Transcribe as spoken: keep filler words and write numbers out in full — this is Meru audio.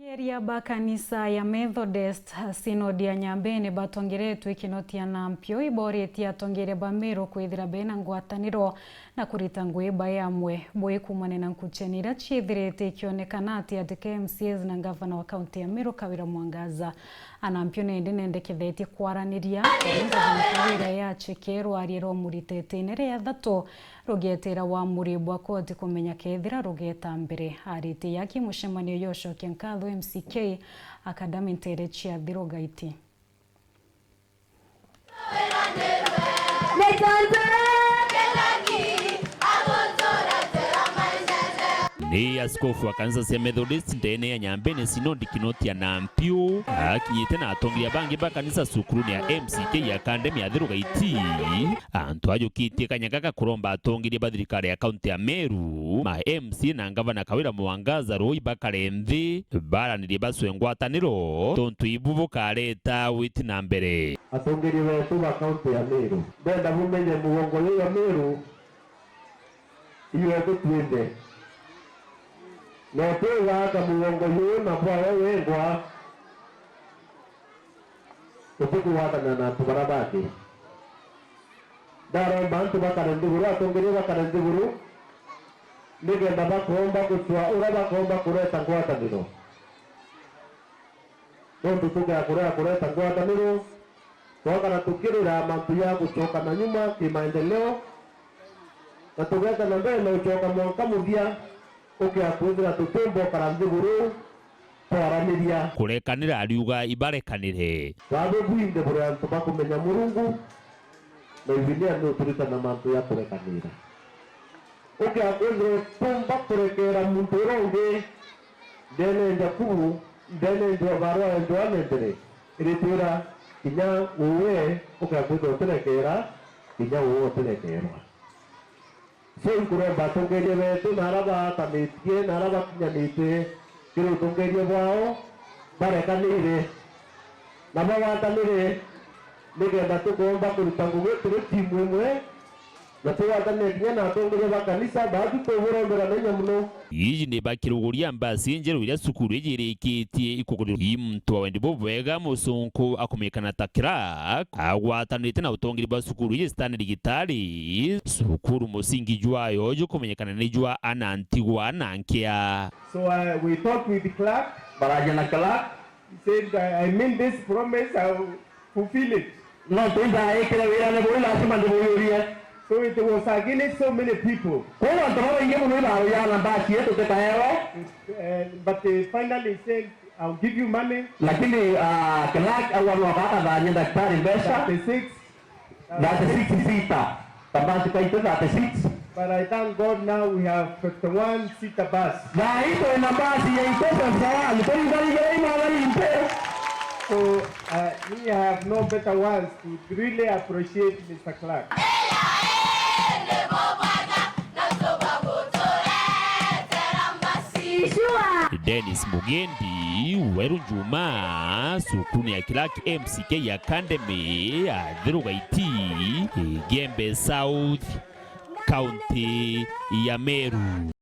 Atongeria ba kanisa ya Methodist Synod ya Nyambene batongeretwe Kinotia na Mpio iboritie atongeria ba Meru kwithira bena ngwataniro na kurita ngugi bai amwe bui kuumania na nkuchani iria ciithirite ikionekana ati ati ka M C As na ngavana wa kaunti ya Meru Kawira Mwangaza. Ana Mpio nindi nendekethetie kwaraniria, ngavana Kawira yachekerwa arie rwa muritetene ria thatu rugietera wamuri bwa koti kumenya kethira rugeta mbere. Aritie yaki mucemanio ya ucokia nkatho M C K Academy ntere cia Thiru Gaiti. Ni askofu wa kanisa cia Methodist ndene ya Nyambene Synod Kinotia na Mpio akinyite na atongeria bangi ba kanisa cukuruni ya M C K Academy ya Thiru Gaiti. Antu ajukitie kanya gaka kuromba atongeria ba thirikari ya kaunti ya Meru, ma M C A na ngavana Kawira Mwangaza ruu ibakare nthi baranirie bacwe ngwataniro tontu ibu bukareta witi na mbere. Atongeria betu ba kaunti ya Meru, ndenda bumenye mugongo juju jwa Meru ijwetu twinthe. Na utigaaka mugongo juju na bwawe wengwa, tutikugwatanira na antu baria bangi. Ndaromba antu bakare nthiguru, atongeria bakare nthiguru, nikenda bakoomba gucwa uria bakoomba kureta ngwataniro. Nontu tukeakurega kureta ngwataniro, twakara tukirira mantu ja gucoka na nyuma kimaendeleo, na tugeta na mbere na ucoka mwanka muthia, ukea kwithira tutiumba ukara nthiguru twaraniria. Kurekanira ariuga ibarekanire. Babu bwinthe buri antu bakumenya Murungu, na Bibilia ni uturita na mantu ja kurekanira. Ukea kwithirwa utiumba kurekeera muntu uria ungi ndene ya Jakubu, ndene ya barua ya Johana mbere, iritwira kinya uwe ukea kwithirwa utirekeera, kinya uwe utirekeerwa. So inkuromba atongeria betu na aria baatanitie na aria bakinyanitie kiri utongeria bwao barekanire na bagwatanire, nikenda tukoomba kuruta ngugi turi timu imwe, na tugwatanire kinya na atongeria ba kanisa, baatu tuburombera na inya mono. Iji ni bakiruguria mbasi injeru iria cukuru iji irikitie ikugurirwa. I muntu wa wendi bubwega, mucunku akumikana ta Clerk, agwatanite na utongeria bwa cukuru iji Stanley Gitari, cukuru musingi jwayo jukumenyekana ni jwa ana ntigwa na nkia. So, uh, we talked with the clerk. Baraja na clerk. He said, "I, I mean this promise, I will fulfill it." No twithaikire wirane buu, lazima ndibuyurie. So it was against so many people. Kwou antu babaingi mono ibarujana mbasi yetu tikaerwe. Uh, but, uh, finally he said, "I'll give you money." Lakini, ah, clerk au anwa akakathania daktari mbeca. Thirty-six. Thirty-six sita. Tabasi kaite thirty-six. But I thank God now we have fifty-one seater bus. Thaa hii twina basi ya itosha sawa, nituringanirie imana rimpe. So, uh, we have no better words to really appreciate Mister Clerk. Dennis Mugendi, Weru Njuma, cukuru ya Clerk M C K Academy, ya Thiru Gaiti, Igembe South, kaunti ya Meru.